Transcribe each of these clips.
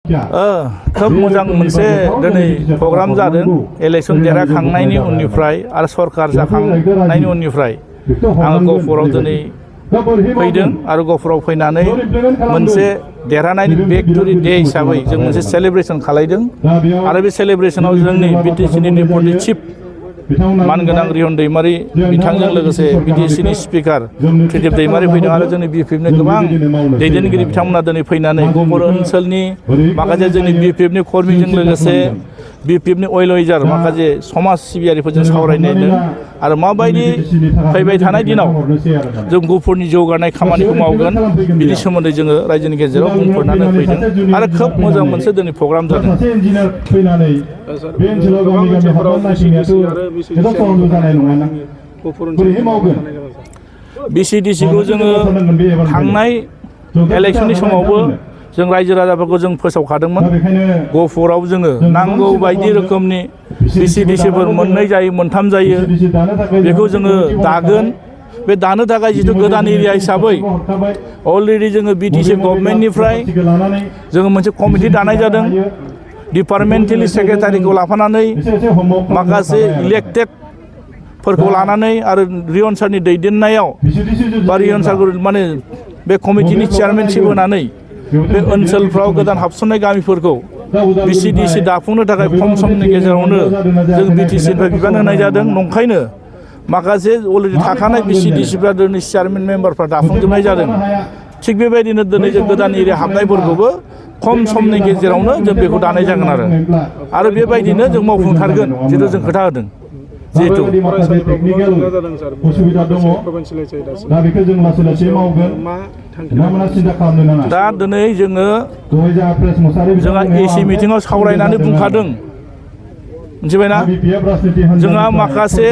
खोब मोजां मोनसे दिनै प्रग्राम जादों इलेक्शन देरहाखांनायनि उननिफ्राय आरो सरकार जाखांनायनि उननिफ्राय आङो गहपुराव दिनै फैदों आरो गहपुराव फैनानै मोनसे देरहानायनि भिक्टरि डे हिसाबै जों मोनसे सेलिब्रेसन खालायदों आरो बे सेलिब्रेसनाव जोंनि बिटिसिनि डेपुटि चिफ मानगोनां रिहन दैमारि बिथांजों लोगोसे बिटिसिनि स्पिकार त्रिदिप दैमारि फैदों आरो जोंनि बिपिएफनि गोबां दैदेनगिरि बिथांमोना दिनै फैनानै गहपुर ओनसोलनि माखासे जोंनि बिपिएफनि कर्मीजों लोगोसे बिपिएफनि वेलविजार माखासे समाज सिबियारिफोरजों सावरायनायदों आरो माबायदि फैबाय थानाय दिनाव जों गहपुरनि जौगानाय खामानिखौ मावगोन बिनि सोमोन्दै जोङो रायजोनि गेजेराव बुंफोरनानै फैदों आरो खोब मोजां मोनसे दिनै प्रग्राम जादों। बिसिडिसिखौ जोङो थांनाय इलेक्शननि समावबो जों रायजो राजाफोरखौ जों फोसावखादोंमोन। गहपुराव जोङो नांगौ बायदि रोखोमनि बिसिडिसिफोर मोननै जायो मोनथाम जायो बेखौ जोङो दागोन। बे दानो थाखाय जिथु गोदान एरिया हिसाबै अलरेडि जोङो बिटिसि गभर्नमेन्टनिफ्राय जोङो मोनसे कमिटि दानाय जादों। डिपार्टमेन्टेलि सेक्रेटारिखौ लाफानानै माखासे इलेक्टेडफोरखौ लानानै आरो रिहन सारनि दैदेननायाव बा रिहन सारखौ माने बे कमिटिनि चेयारमेनशिप होनानै बे ओनसोलफ्राव गोदान हाबसननाय गामिफोरखौ बिसिडिसि दाफुंनो थाखाय खम समनि गेजेरावनो जों बिटिसिनिफ्राय बिबान होनाय जादों। नंखायनो माखासे अलरेडि थाखानाय बिसिडिसिफ्रा दिनै चेयारमेन मेम्बारफ्रा दाफुंजोबनाय जादों। थिग बेबायदिनो दिनै जों गोदान एरिया हाबनायफोरखौबो खम समनि गेजेरावनो जों बेखौ दानाय जागोन आरो बेबायदिनो जों मावफुंथारगोन जिथु जों खोथा होदों। जिहेतु दा दिनै जोंहा एसि मिटिङाव सावरायनानै बुंखादों मिथिबायना जोंहा माखासे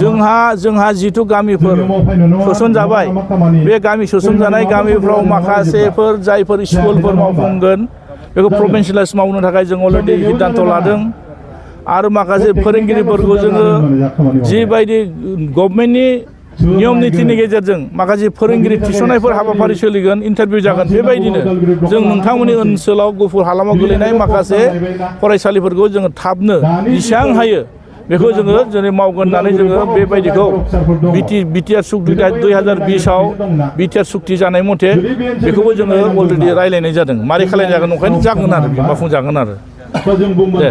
जोंहा जिथु गामिफोर सोसनजाबाय बे गामि सोसनजानाय गामिफ्राव माखासेफोर जायफोर स्कुलफोर मावफुंगोन बेखौ प्रभिन्सियेलाइज मावनो थाखाय जों अलरेडि सिद्धान्त लादों आरो माखासे फोरोंगिरिफोरखौ जोङो जिबायदि गभर्नमेन्टनि नियम नितिनि गेजेरजों माखासे फोरोंगिरि थिसननायफोर हाबाफारि सोलिगोन इन्टारभिउ जागोन बेबायदिनो जों नोंथांमोननि ओनसोलाव गहपुर हालामाव गोलैनाय माखासे फरायसालिफोरखौ जोङो थाबनो जेसेबां हायो बेखौ जोङो दिनै मावगोन होननानै जोङो बेबायदिखौ बिटिआर सुक्ति 2020आव बिटिआर सुक्ति जानाय मथे बेखौबो जोङो अलरेडि रायज्लायनाय जादों। मारै खालायनो जागोन ओंखायनो जागोन आरो मावफुंजागोन आरो दे थेंक इउ।